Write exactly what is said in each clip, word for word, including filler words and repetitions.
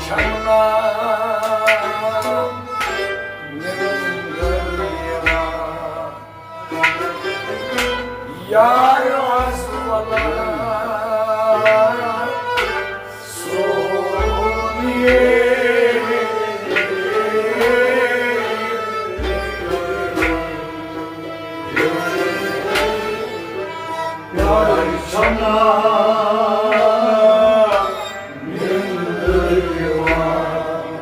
چھنا نندر یوان۔ یار از ولا سونیے۔ پیارِ چھنا نندر یوان۔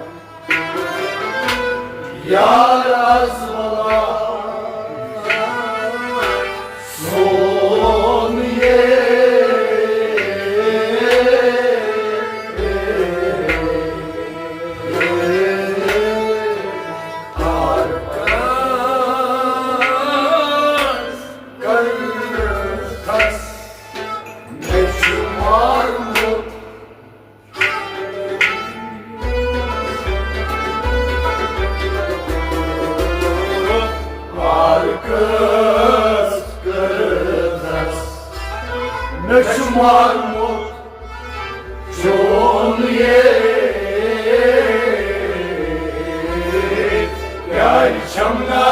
یار از ولا سونیے۔ ہر کس کر کس مےٚ چھُ مارمُت۔ ہر کس کر کس مےٚ چھُ مارمُت۔ چون یے پیارِ چھم نا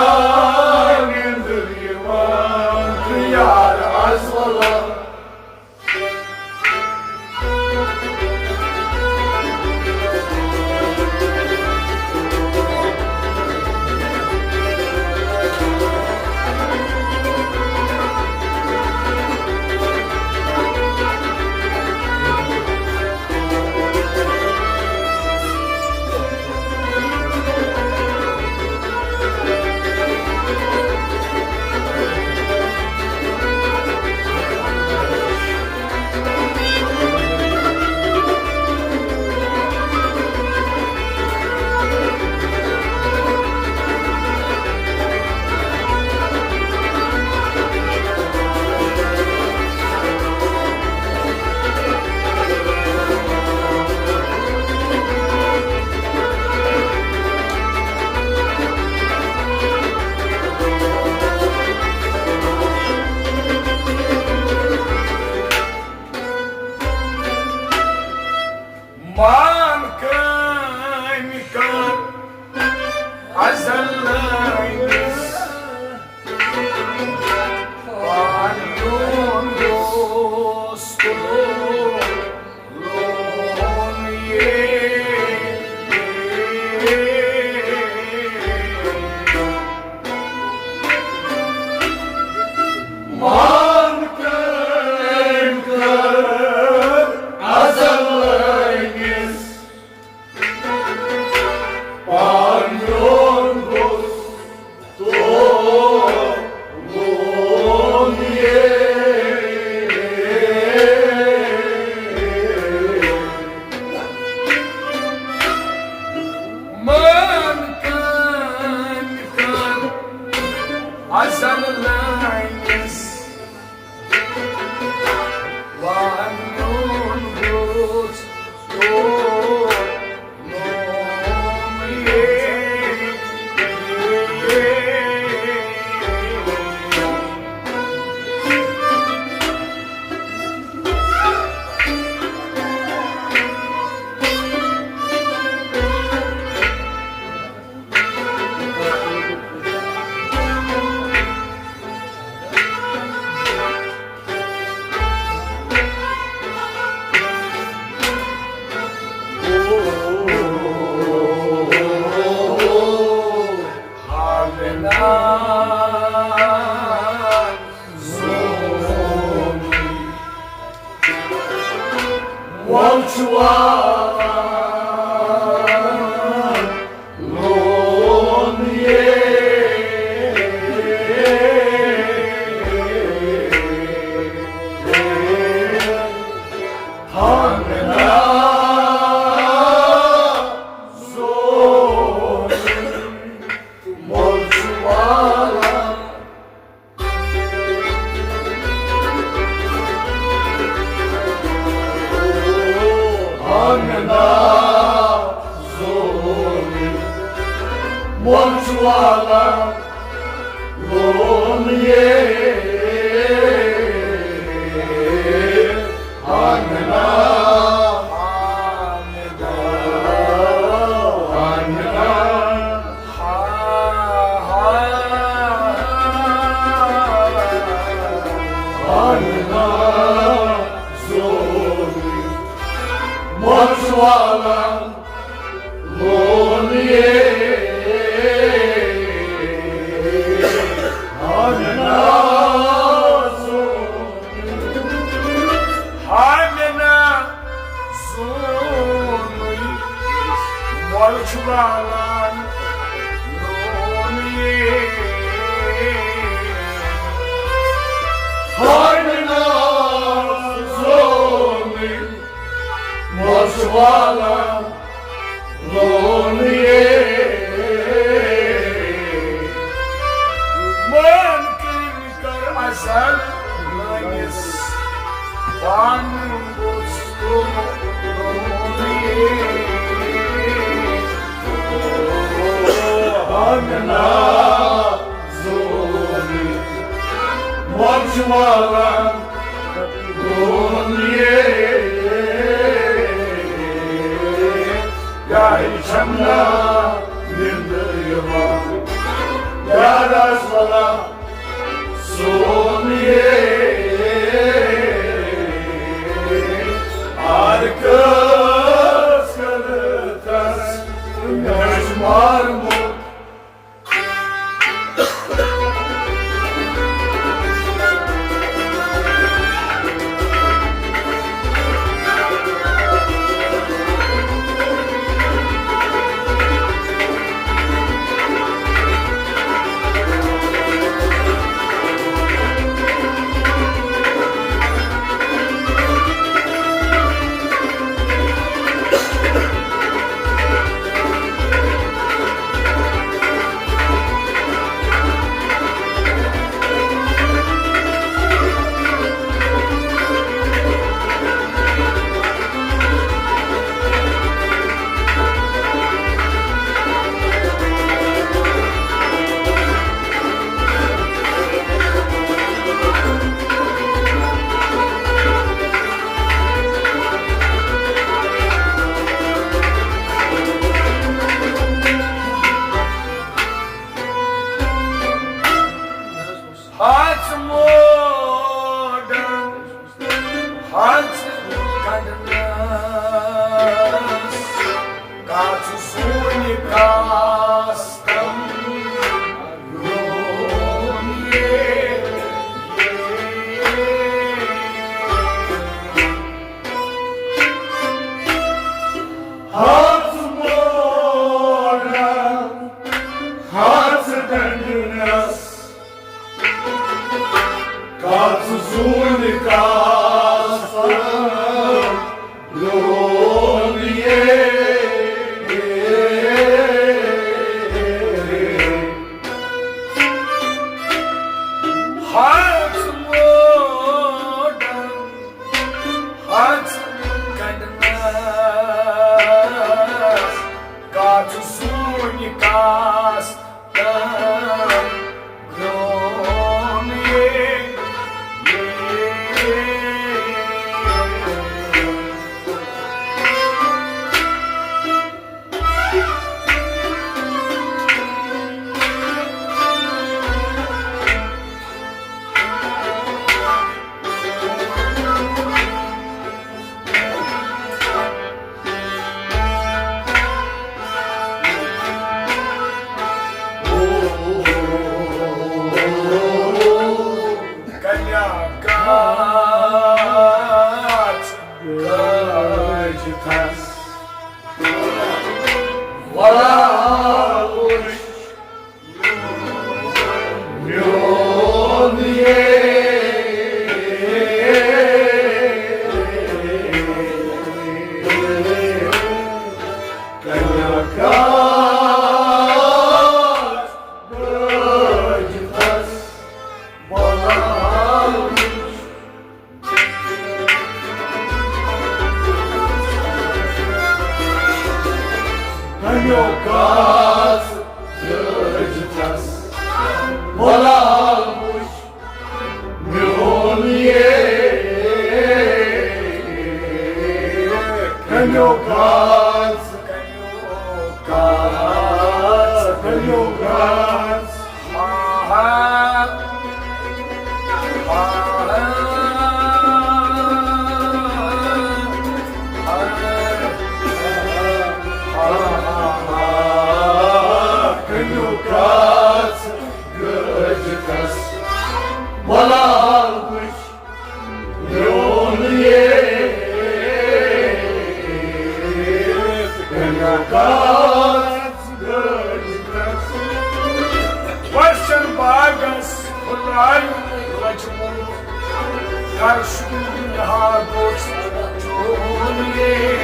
نندر یوان۔ یار از ولا مان کامہِ کر ازل لٲگِس۔ پان میون دوست لون یے۔ مان کامہِ کر ازل لٲگِس۔ پان میون دوست لون یے۔ مان کامہِ کر ازل لٲگِس۔ وان میون دوست لون یے۔ وۄل چھُ والان لون یے۔ ہنگنا زون وۄل چھُ والان۔ ہنگنا زون وۄل چھُ والان لون یے۔ ہنگنا مۄچھ والان لون یے۔ آمنہ زون۔ آمنہ زون۔ مۄچھ والان لون یے۔ آمنہ زون۔ مۄچھ والان لون یے۔ مان کٔرِنۍ کر اصل میٲنِس پانہٕ گوٚژھ لون یے۔ آمنہ زون۔ مۄچھ والان لون یے۔ یارِ چھم نہ نِندٕ یِوان، یارس ولا سون یے۔ آر کس کر تس مےٚ چھُ مارمُت۔ ہَژٕ موڈَن، ہَژٕ کَڑنَس، کَژٕ زوٗنہِ کاستَن لون یے۔ ہَژٕ موڈَن، ہَژٕ کَڑنَس، کَژٕ زوٗنہِ کاستَن لون یے۔ ہَژٕ موڈَن، ہَژٕ کَڑنَس، کَژٕ زوٗنہِ کاستَن لون یے۔ کنیا کاژ کٲج تھس، ولا وُچھ میون یے۔ کنیا کاژ کٲج تھس، ولا وُچھ کنیو کاژ کٲج تھس، ولا وُچھ میون یے۔ کنیو کاژ، کاژ، کنیو کاژ۔ کنیُک کَس گٔجکَس وَلال وٕچھ میون یے۔ کنیُک کَس گٔجکَس وَسَن باغَس پھُلَن لَجمُت۔ کر شُکُر نہاد اوس چون یے۔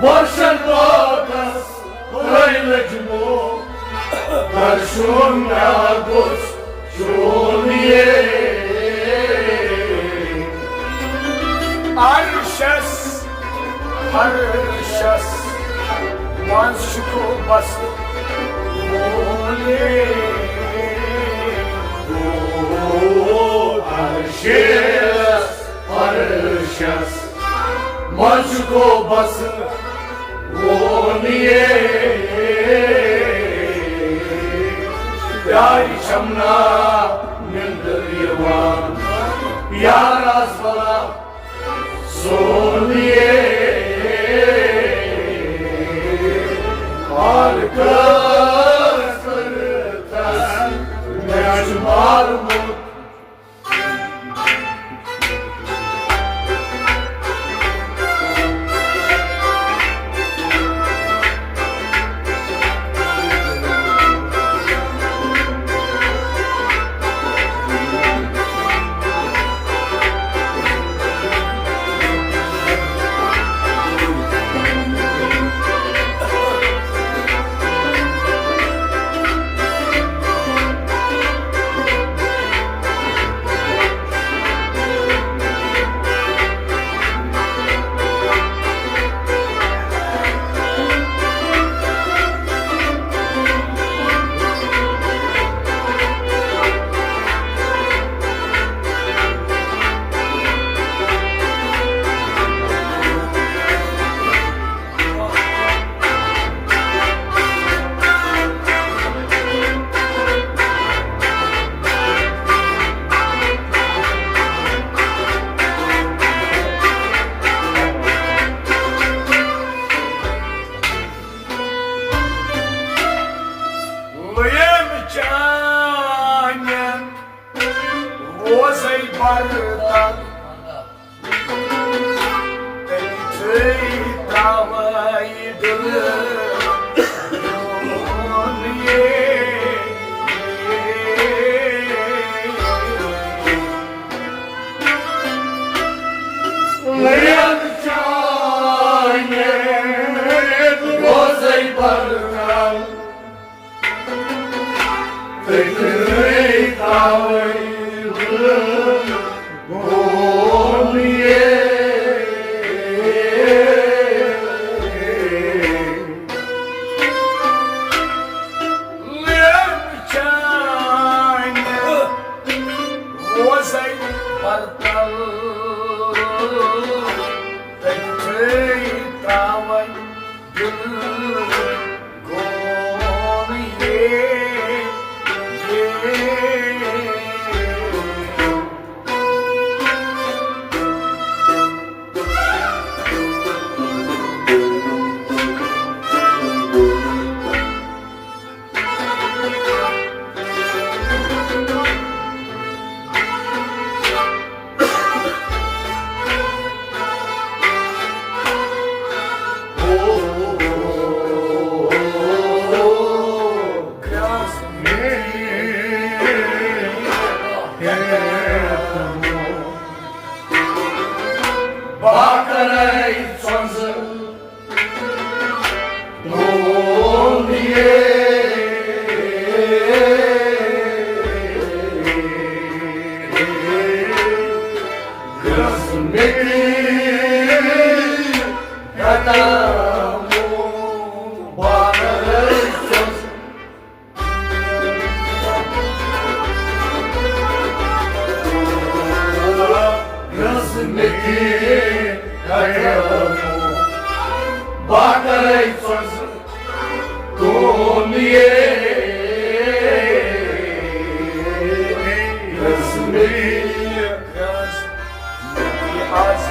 وَسَن باغَس پھُلَن لَجمُت۔ کر شُکُر نہاد اوس چون یے۔ عرشس فرشس منٛز چھُ بس وولے۔ عرشس فرشس منٛز چھُ بس وونیے۔ پیارِ چھمنا نندر یوان، یار آز بلا سونیے۔ حال کس کرتس مےٚ چھُ مارمُت۔ لیم چانٮ۪ن روزے برتن، تٔمۍ تھٲے تراوے دِلہٕ میون یے۔ لیم چانٮ۪ن روزے برتن، تٔتھۍ تھاوَے بہٕ گوم یے۔ لیم چانہِ روزَے پرتل، تٔتھۍ تھاوَے دِل گوم یے، یے۔ بہٕ کرے سۄنٛزٕ بہٕ کرے سۄنٛزٕ تون یے، یۄس مےٚ یہِ گرٛس، یہِ آز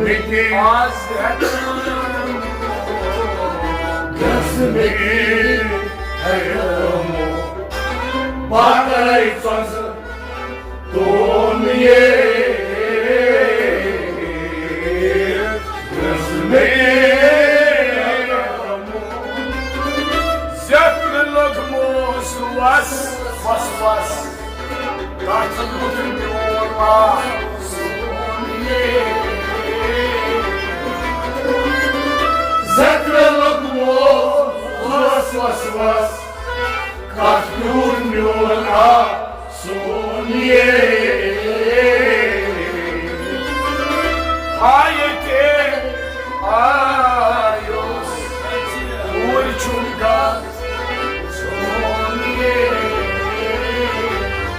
آز ہٮ۪کہٕ گژھٕ مےٚ حیران۔ باقٕے ژۄزٕ تون یے گژھٕ مےٚ حیران۔ زیٚتھ مےٚ لوٚگمُت وس، وس، وس۔ کتھ بُتھ میون آ سونیے۔ زیٚتھ مےٚ لوٚگمُت وس، وس، وس۔ کتھ بُتھ میون آ سونیے۔ ہاے ییٚتہِ آیوس، اوٗرۍ چھُم گژھُن۔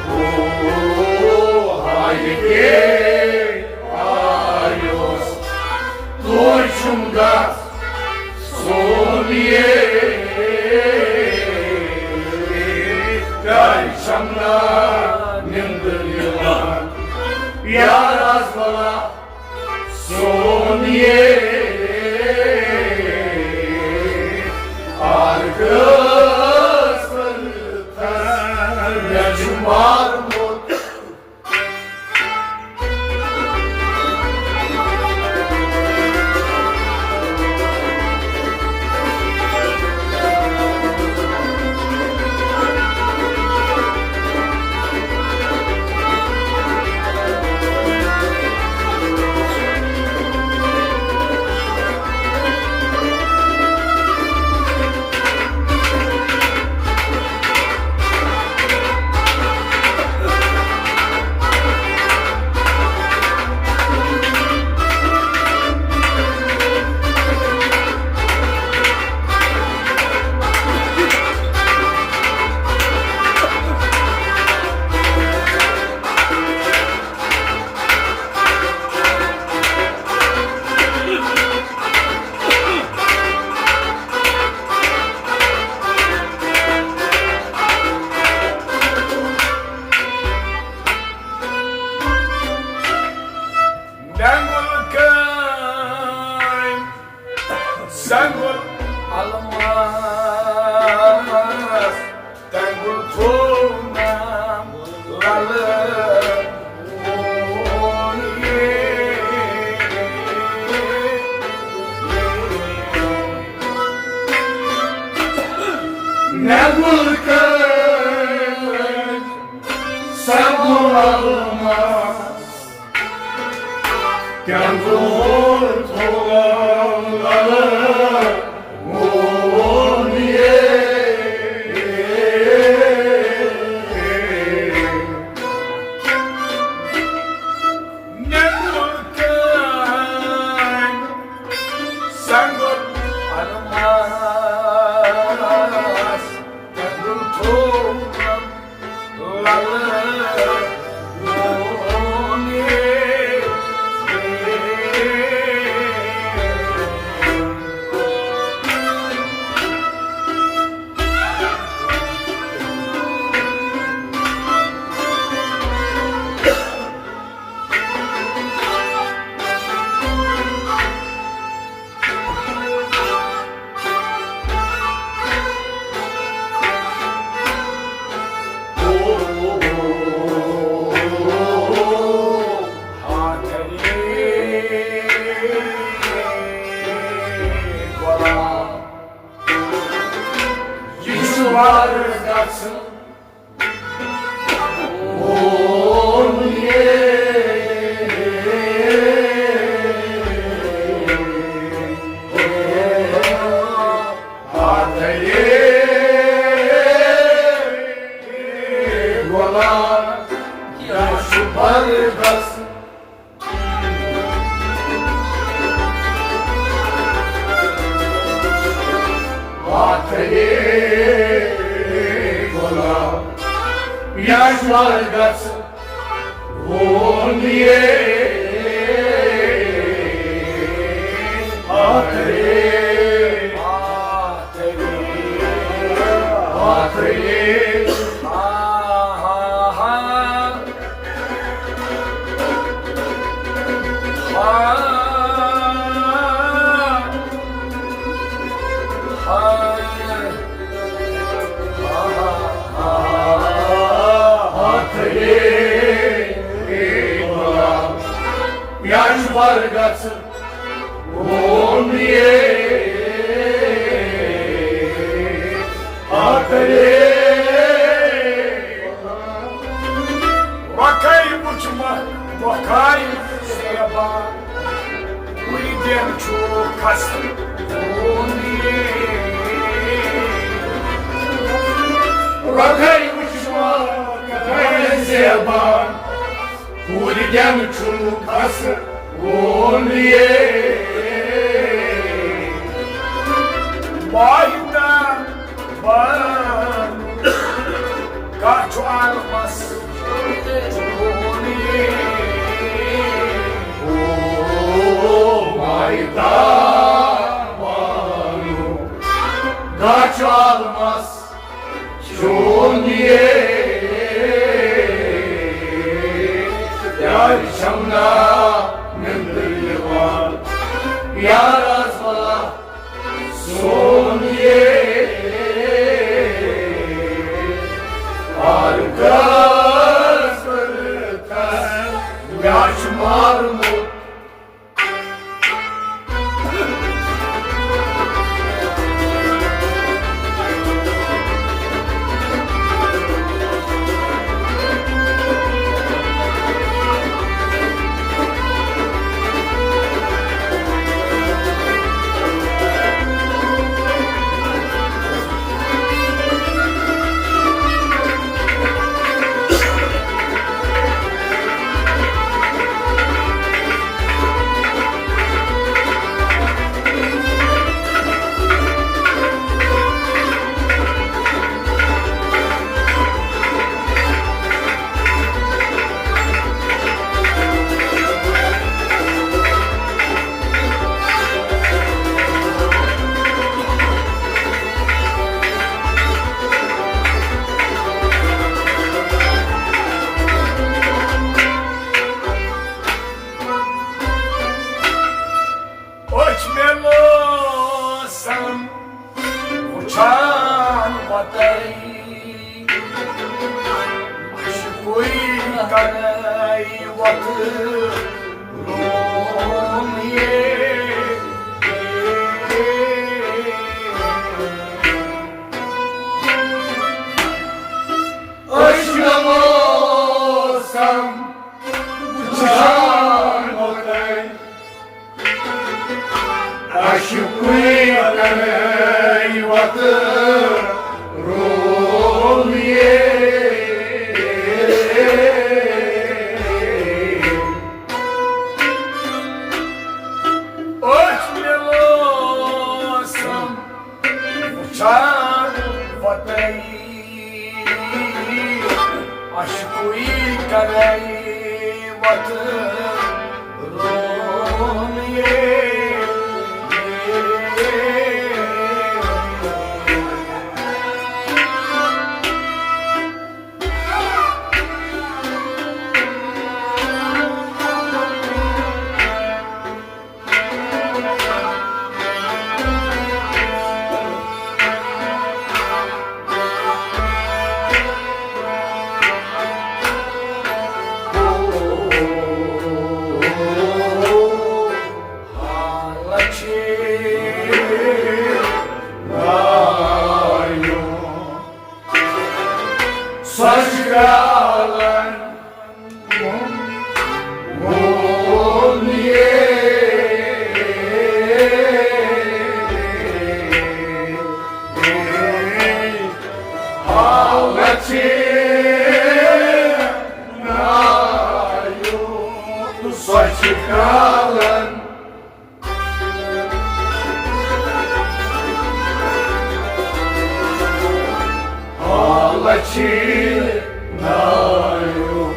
او، ہاے ییٚتہِ آیوس، اوٗرۍ چھُم گژھُن۔ سونیے، پیارِ چھمنا نِندٕر یِوان، یار از بلا۔ سونیے، آر کس مےٚ چھُ مارمُت۔ ننگل کٲنۍ سنگُل الماس، تنگُل تھوونم للہٕ۔ ننگل کٲنۍ سنگُل الماس، تنگُل تھوونم للہٕ۔ سنگُل الماس، تنگُل تھوونم للہٕ۔ یہِ چھُ وارٕ گژھُن۔ پاتھرے غلام، یش ورگس ووٚن یے۔ پاتھرے، پاتھرے، پاتھرے۔ آ، ہا، ہا، ہا۔ آ۔ برگژھ ووٚن یے اکرے۔ وۄکھے وٕچھمکھ وۄکھے زیبان، وُرِ دٮ۪ن چھُ کھسان ووٚن یے۔ وۄکھے وٕچھمکھ وۄکھے زیبان، وُرِ دٮ۪ن چھُ کھسان ووٚن یے۔ واحدہ بانو، کتھ چھُ عالمس ووٚن یے۔ او واحدہ بانو، کتھ چھُ عالمس چون یے، یار چھم نا نندر یوان، یار از بلا سون یے، آر کس کس، یار چھُ مارمُت۔ أچھ مےٚ لٲسَم وٕچھان وَتَے، مَشقٕے کَرَے وَتہٕ روم یے۔ أچھ مےٚ لٲسَم وٕچھان وَتَے، عشقٕے کَرَے وَتہٕ روم یے۔ أچھ مےٚ لٲسَم وٕچھان وَتَے، عشقٕے کَرَے وَتہٕ روم یے۔ سۄ چھِ کرٛالَن ووٚن یے، حالت چھِ نایوٗ، سۄ چھِ کرٛالَن۔ حالت چھِ نایوٗ،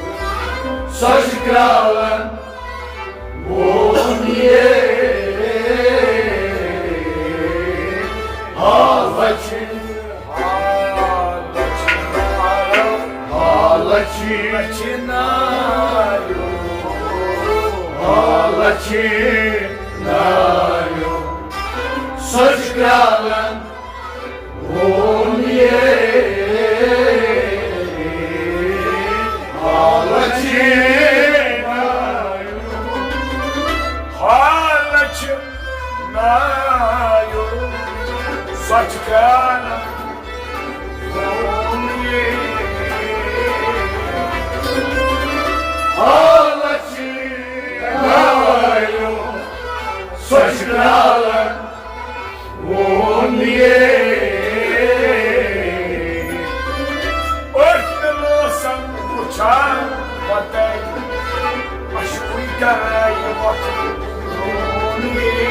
سۄ چھِ کرٛالَن ووٚن یے۔ حالت چھِ، حالت چھِ، حالت چھِ نایوٗ، سۄ چھِ کرٛالَن ووٚن یے۔ حالت چھِ نایوٗ، نایو سۄچھ کران ووٚن یے۔ حالت چھِ نایو سۄچھ کران ووٚن یے۔ أتھۍ لوسن وٕچھان وتَے، اشکوے کرے وۄتھُن ووٚن یے۔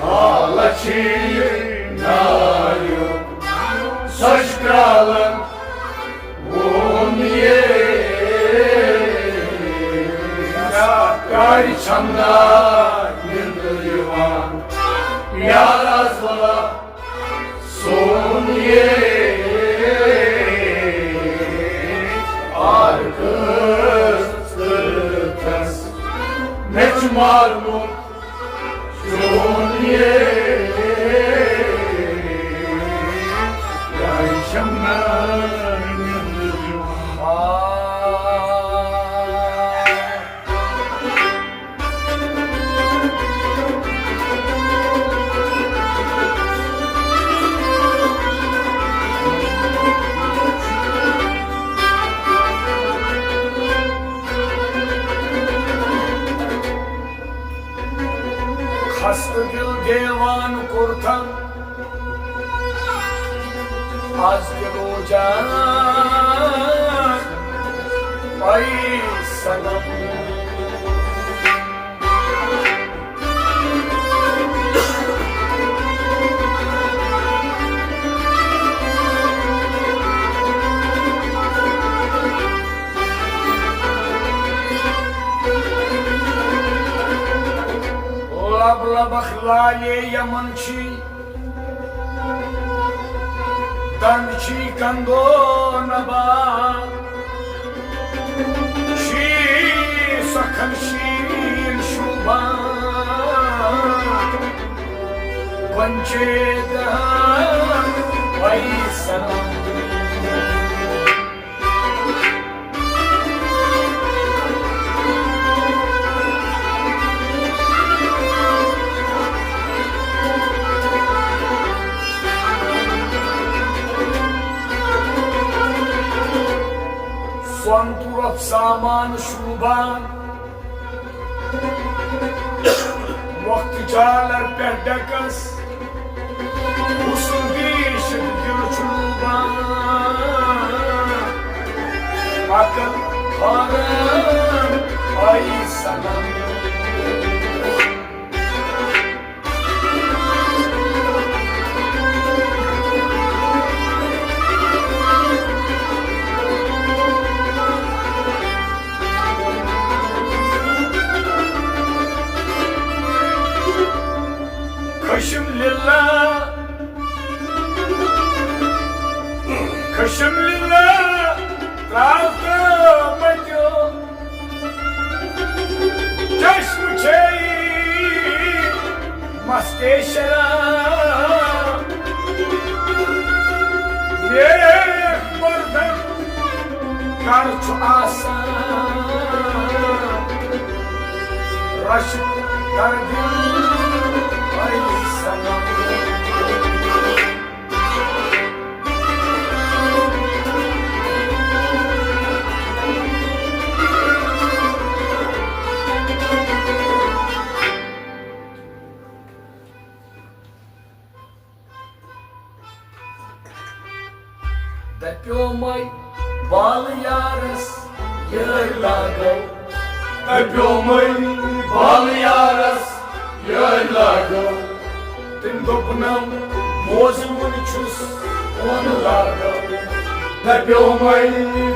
حالت چھِ نایو سۄچھ کران ووٚن یے۔ کیٛاہ کرِ چھم نا نِندٕر یِوان، یار از ولا سون یے۔ آر کٔژ کٔرتھس مےٚ چھُ مارمُت چون یے، یہِ چھم نا نِندٕر یِوان۔ خستہٕ دِل دیوان کوٚرتھم از تہِ روزان، اے صنم۔ لب لبخ لالے یمن چھی، دند چھی کندو نبا، چھی سخن شیرین شوبان، گنچے دہان ویسن۔ سۄن تہٕ رۄپھ سامان شوٗبان، وقت جالر پٮ۪ٹھ ڈٮ۪کس، حسن دیٖشِتھ دِل چھُ لوٗبان۔ عقل حٲران آیی صنم۔ خشم للہ، خشم للہ، تراو تہٕ متیو۔ چشم چھے مستے شراب، نیک مردن کر چھُ آسان، رشک کر دل اے صنم۔ دپیومے بال یارس یٲرۍ لاگو۔ دپیومے بال یارس یٲرۍ لاگو۔ تٔمۍ دوٚپنم، موزٕ وُن چھُس کون لاگو۔ دپیومے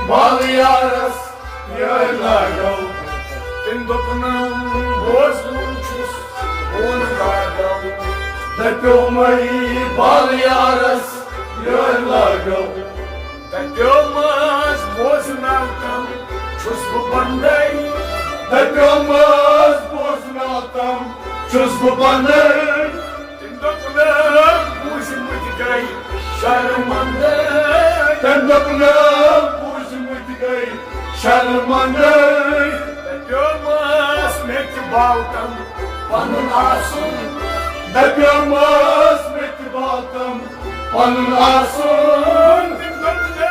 بال یارس یٲرۍ لاگو۔ تٔمۍ دوٚپنم، موزٕ وُن چھُس کون لاگو۔ دپیومے بال یارس یٲرۍ لاگو۔ دپیومس بوزناو تم چھُس بہٕ بندے۔ دپیومس بوزناو تم چھُس بہٕ بندے۔ گٔے شرمندٕ۔ تٔمۍ دوٚپ، نہ، بوٗزمٕتۍ گٔے شرمندٕ۔ دَپیومَس مےٚ تہِ باوتن پنُن آسُن۔ دَپیومَس مےٚ تہِ باوتن پنُن آسُن۔ تٔمۍ دوٚپ، نہ،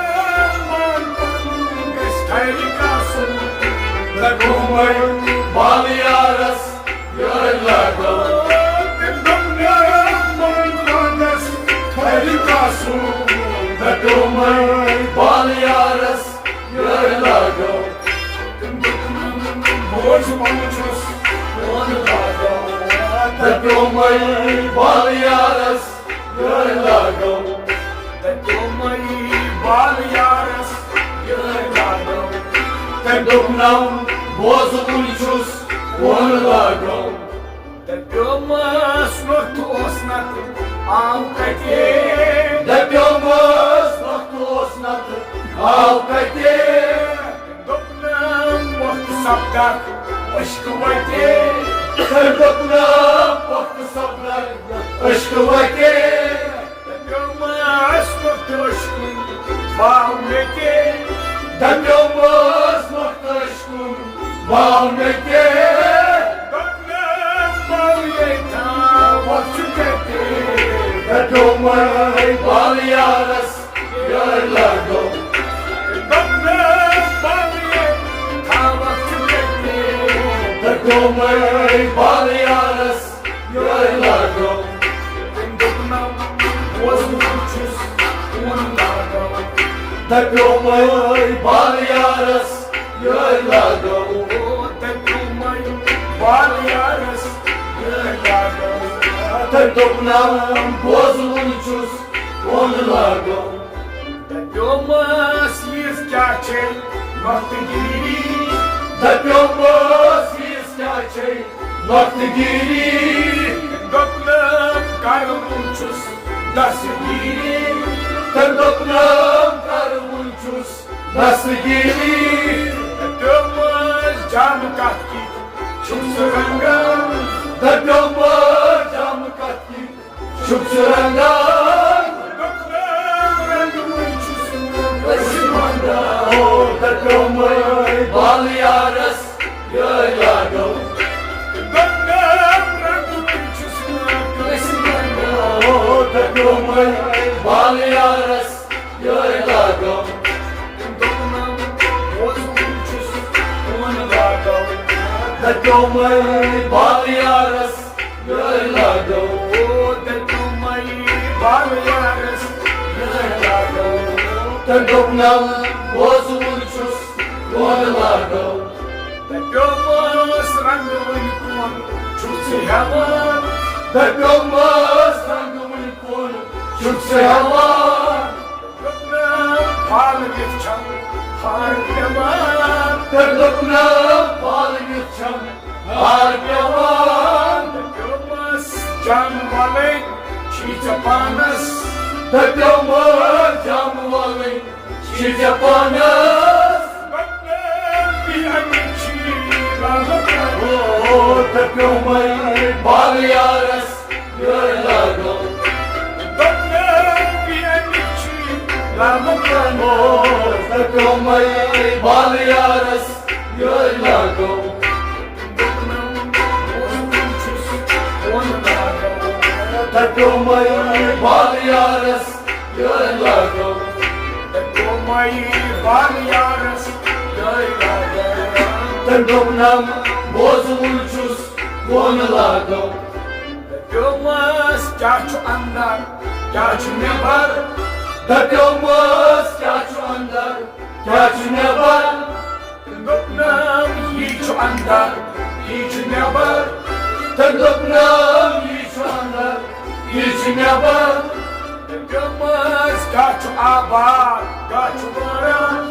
مان پنُن گژھِ ٹھہرِتھ آسُن۔ دَپیومَے بالہٕ یارس یٲرۍ لاگو۔ تٔمۍ دوٚپ، نہ، مان پانس ٹھہرِتھ آسُن۔ دَپیومَے بالہٕ یارس یٲرۍ لاگو۔ تٔمۍ دوٚپ، بوز، بہٕ چھُس فون لاگو۔ دَپیومَے بالہٕ یارس یٲرۍ لاگو۔ دَپیومَے بالہٕ یارس یٲرۍ لاگو۔ تٔمۍ دوٚپ، نہ، بوز، بہٕ چھُس فون لاگو۔ دَپیومَس نوٚٹھ اوس نَتہٕ آو کَتہِ؟ دَپیومَس نوٚٹھ اوس نَتہٕ آو کَتہِ؟ دوٚپنَم وقت سپدَکھ عشق وَتہِ۔ تٔمۍ دوٚپنَم وقت سپدَکھ عشق وَتہِ۔ دَپیومَس وقت عشق باو مےٚ تہِ۔ دَپیومَس وقت عشق باو مےٚ تہِ۔ دوٚپنَم باو یے تھاوَکھ ژٕ کَتہِ؟ دَپیومَے بالہٕ یارَس یٲرۍ لاگو۔ دوٚپنَم باو یے تھاوَکھ ژٕ کَتہِ؟ دَپیومَے بالہٕ یارَس یٲرۍ لاگو۔ تٔمۍ دوٚپنَم بوزنہٕ چھُس فون لاگو۔ دَپیومَے بالہٕ یارَس یٲرۍ لاگو۔ او، تٔمۍ دوٚپمَے بالہٕ یارَس یٲرۍ لاگو۔ تٔمۍ دوٚپنَم بوزنہٕ چھُس فون لاگو۔ دَپیومَس یِژھ کیٛاہ چھے مۄختہٕ گیٖری؟ دَپیومَس یِژھ کیٛاہ چھے مۄختہٕ گیٖری؟ دوٚپنَم کَرٕ وُن چھُس دستگیٖری۔ تٔمۍ دوٚپنَم کَرٕ وُن چھُس دستگیٖری۔ دَپیومَس جامہٕ کَتھ کِتھ چھُکھ ژٕ رنٛگان؟ دَپیومَس جامہٕ کَتھ کِتھ چھُکھ ژٕ رنٛگان؟ دوٚپنَم رنٛگہٕ وُن چھُس أسۍ منٛگان۔ او، دَپیومَے بالہٕ یارَس یٲرۍ لاگو۔ دوٚپنَم رنٛگہٕ وُن چھُس أسۍ منٛگان۔ او، دَپیومَے بالہٕ یارَس یٲرۍ لاگو۔ دوٚپنَم بوزنہٕ چھُس فون لاگو۔ دَپیومَے بالہٕ یارَس یٲرۍ لاگو۔ او، دَپیومَے بالہٕ یارَس یٲرۍ لاگو۔ تٔمۍ دوٚپنَم بوزنہٕ چھُس فون لاگو۔ دَپیومَس رنٛگہٕ وُن کُن چھُکھ ژٕ ہٮ۪وان؟ دَپیومَس رنٛگہٕ وُن کُن چھُکھ ژٕ ہٮ۪وان؟ دوٚپنَم پھالہٕ وِتھ چھَم ہار پٮ۪وان۔ تٔمۍ دوٚپنَم پھالہٕ وِتھ چھَم ہار پٮ۪وان۔ دوٚپمَس جامہٕ وَلٕنۍ چھی ژےٚ پانَس۔ دَپیومَس جامہٕ وَلٕنۍ چھی ژےٚ پانَس۔ دوٚپنَم بیٚیہِ اَمِکۍ چھی رحمت۔ او، دَپیومَے بالہٕ یارَس یٲرۍ لاگو۔ دوٚپنَم بیٚیہِ اَمِکۍ چھی رحمت۔ او، دَپیومَے بالہٕ یارَس یٲرۍ لاگو۔ دوٚپنَم بوزنہٕ چھُس فون لاگو۔ دَپیومَے بالہٕ یارَس یٲرۍ لاگو۔ دَپیومَے بالہٕ یارَس یٲرۍ لاگو۔ تٔمۍ دوٚپنَم بوزنہٕ چھُس فون لاگو۔ دَپیومَس کیٛاہ چھُ اَندَر، کیٛاہ چھُ نٮ۪بَر؟ دَپیومَس کیٛاہ چھُ اَندَر، کیٛاہ چھُ نٮ۪بَر؟ تٔمۍ دوٚپنَم یی چھُ اَندَر، یی چھُ نٮ۪بَر۔ تٔمۍ دوٚپنَم یی چھُ اَندَر، یی چھُ نٮ۪بَر۔ دَپیومَس گاہ چھُ آباد، گاہ چھُ وٲران۔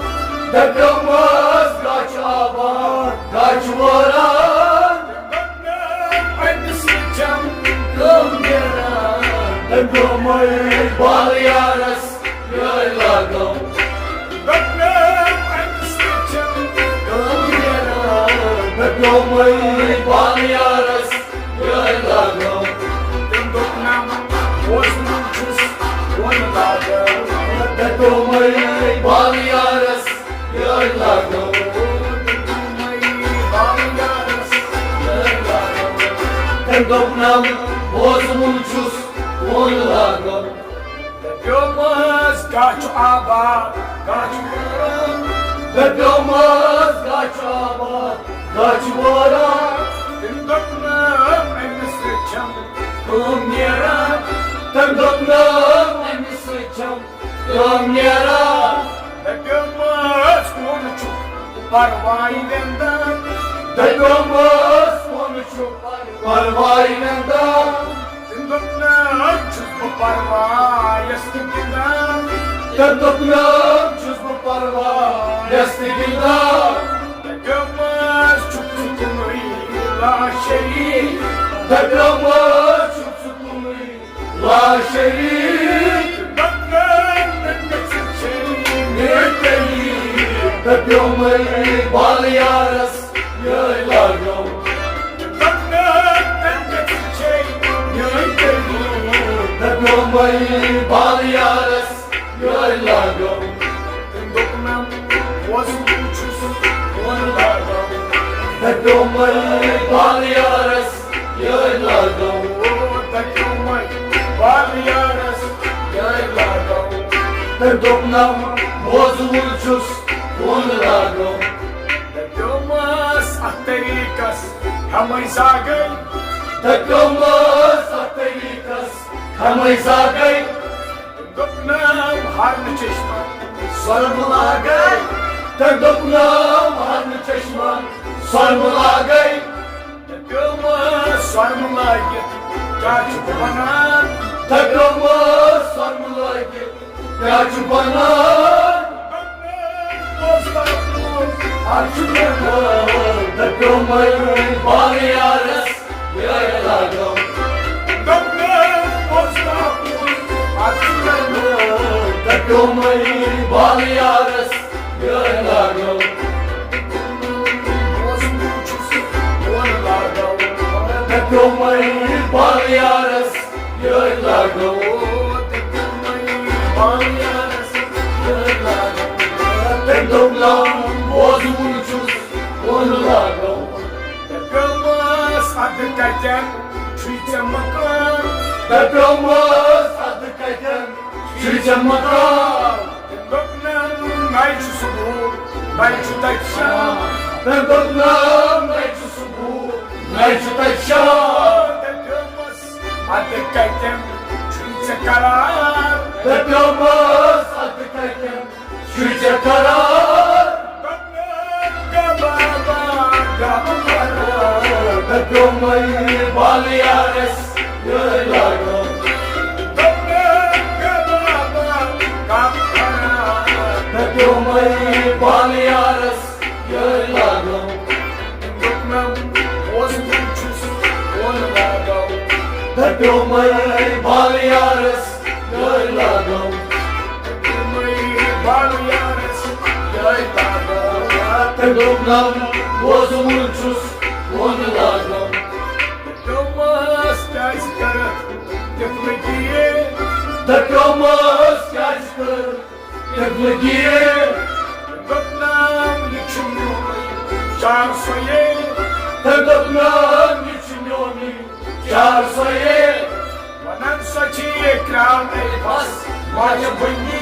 دَپیومَس گاہ چھُ آباد، گاہ چھُ وٲران۔ دوٚپنَم أمِس چھَم کٲم نیران۔ دَپیومَے بالہٕ یارَس یٲرۍ لاگو۔ دوٚپنَم أمِس چھَم کٲم نیران۔ دَپیومَے بالہٕ یارَس یٲرۍ لاگو۔ تٔمۍ دوٚپنَم بوزنہٕ چھُس دوٚپنم، بوزوُن چھُس، کُن لاگو۔ دَپیومَس، کَتھ چھُ آباد، کَتھ چھُ وٲران۔ دَپیومَس، کَتھ چھُ آباد، کَتھ چھُ وٲران۔ تٔمۍ دوٚپنم، أمِس سۭتۍ چھَم کٲم نیران۔ تٔمۍ دوٚپنم، أمِس سۭتۍ چھَم کٲم نیران۔ دَپیومَس، کُن چھُ پَرواے وٮ۪نٛدان۔ دَپیومَس، کُن چھُ پَرواے وٮ۪نٛدان۔ تٔمۍ دوٚپنم، چھُس بہٕ پَروایَس تہِ گِنٛدان۔ تٔمۍ دوٚپنم، چھُس بہٕ پَروایَس تہِ گِنٛدان۔ دَپیومَس، چھُکھ ژٕ کُنُے لاشریٖک۔ دَپیومَس، چھُکھ ژٕ کُنُے لاشریٖک۔ دَپیومَے بالہٕ یارَس یٲرۍ لاگو۔ دَپیومَے بالہٕ یارَس یٲرۍ لاگو۔ تٔمۍ دوٚپنم، بوزوُن چھُس، کُن لاگو۔ دَپیومَے بالہٕ یارَس یٲرۍ لاگو۔ دَپیومَے بالہٕ یارَس یٲرۍ لاگو۔ تٔمۍ دوٚپنم، بوزوُن چھُس، کُن لاگو۔ دَپیومَس، اَتھ طریٖقَس ہمے زاگَے۔ دَپیومَس، اَتھ طریٖقَس ہمے زاگَے۔ دوٚپنم، ہرنہٕ چشمہ سۄرمہٕ لاگَے۔ تٔمۍ دوٚپنم، ہرنہٕ چشمہ سۄرمہٕ لاگَے۔ دَپیومَس، سۄرمہٕ لٲگِتھ کیٛاہ چھُکھ وَنان؟ دَپیومَس، سۄرمہٕ لٲگِتھ کیٛاہ چھُکھ وَنان؟ دوٚپنم، بوز تہٕ بوز، اَتھ چھُ مےٚ ناو۔ دَپیومَے بالہٕ یارَس یٲرۍ لاگو۔ دَپیومَے بالہٕ یارَس یٲرۍ لاگو۔ دَپیومَے بالہٕ یارَس یٲرۍ لاگو۔ تٔمۍ دوٚپ، لَم بوزوُن چھُس، کُن لاگو۔ دَپیومَس، اَدٕ کَتٮ۪ن چھُے ژےٚ مکان؟ دَپیومَس، اَدٕ کَتٮ۪ن چھُے ژےٚ مکان؟ تٔمۍ دوٚپنم، نَے چھُ صُبحُک، نَے چھُ تَتہِ شام۔ تٔمۍ دوٚپنم، نَے چھُ صُبحُک، نَے چھُ تَتہِ شام۔ دَپیومَس، اَدٕ کَتٮ۪ن چھُے ژےٚ قرار؟ دَپیومَس، اَدٕ کَتٮ۪ن چھُے ژےٚ قرار؟ دَپیومَے بالہٕ یارَس یٲرۍ لاگو۔ دَپیومَے بالہٕ یارَس یٲرۍ لاگو۔ دَپیومَے بالہٕ یارَس یٲرۍ لاگو۔ تٔمۍ دوٚپنم، بوزوُن چھُس، کُن لاگو۔ دَپیومَس، کیٛازِ کَرَکھ تِتھ لٔگی؟ دَپیومَس، کیٛازِ کَرَکھ تِتھ لٔگی؟ دوٚپنم، یہِ چھُ میونُے چار سۄیے۔ تٔمۍ دوٚپنم، یہِ چھُ میونُے چار سۄیے۔ وَنان سۄ چھِ یہِ کرٛال الفاظ ماجہِ بٔنی۔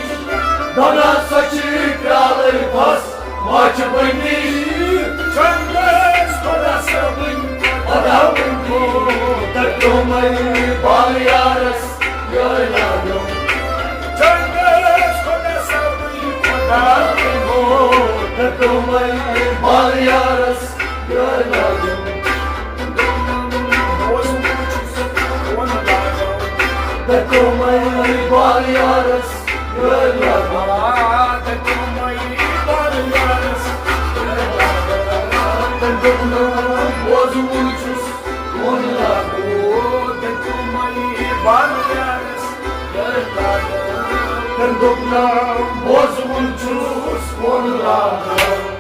وَنان سۄ چھِ یہِ کرٛال الفاظ ماجہِ بٔنی۔ چنٛدَس خۄدا صٲبٕنۍ خۄدا بٔنی۔ دَپیومَے بالہٕ یارَس یٲرۍ لاگو۔ چنٛدَس خۄدا صٲبٕنۍ خۄدا بٔنی۔ دَپیومَے بالہٕ یارَس یٲرۍ لاگو۔ دَپیومَے بالہٕ یارَس یٲرۍ لاگو۔ تٔمۍ دوٚپنم، بوزوُن چھُس، کُن لاگو۔ تٔمۍ دوٚپنم، بوزوُن چھُس، کُن لاگو۔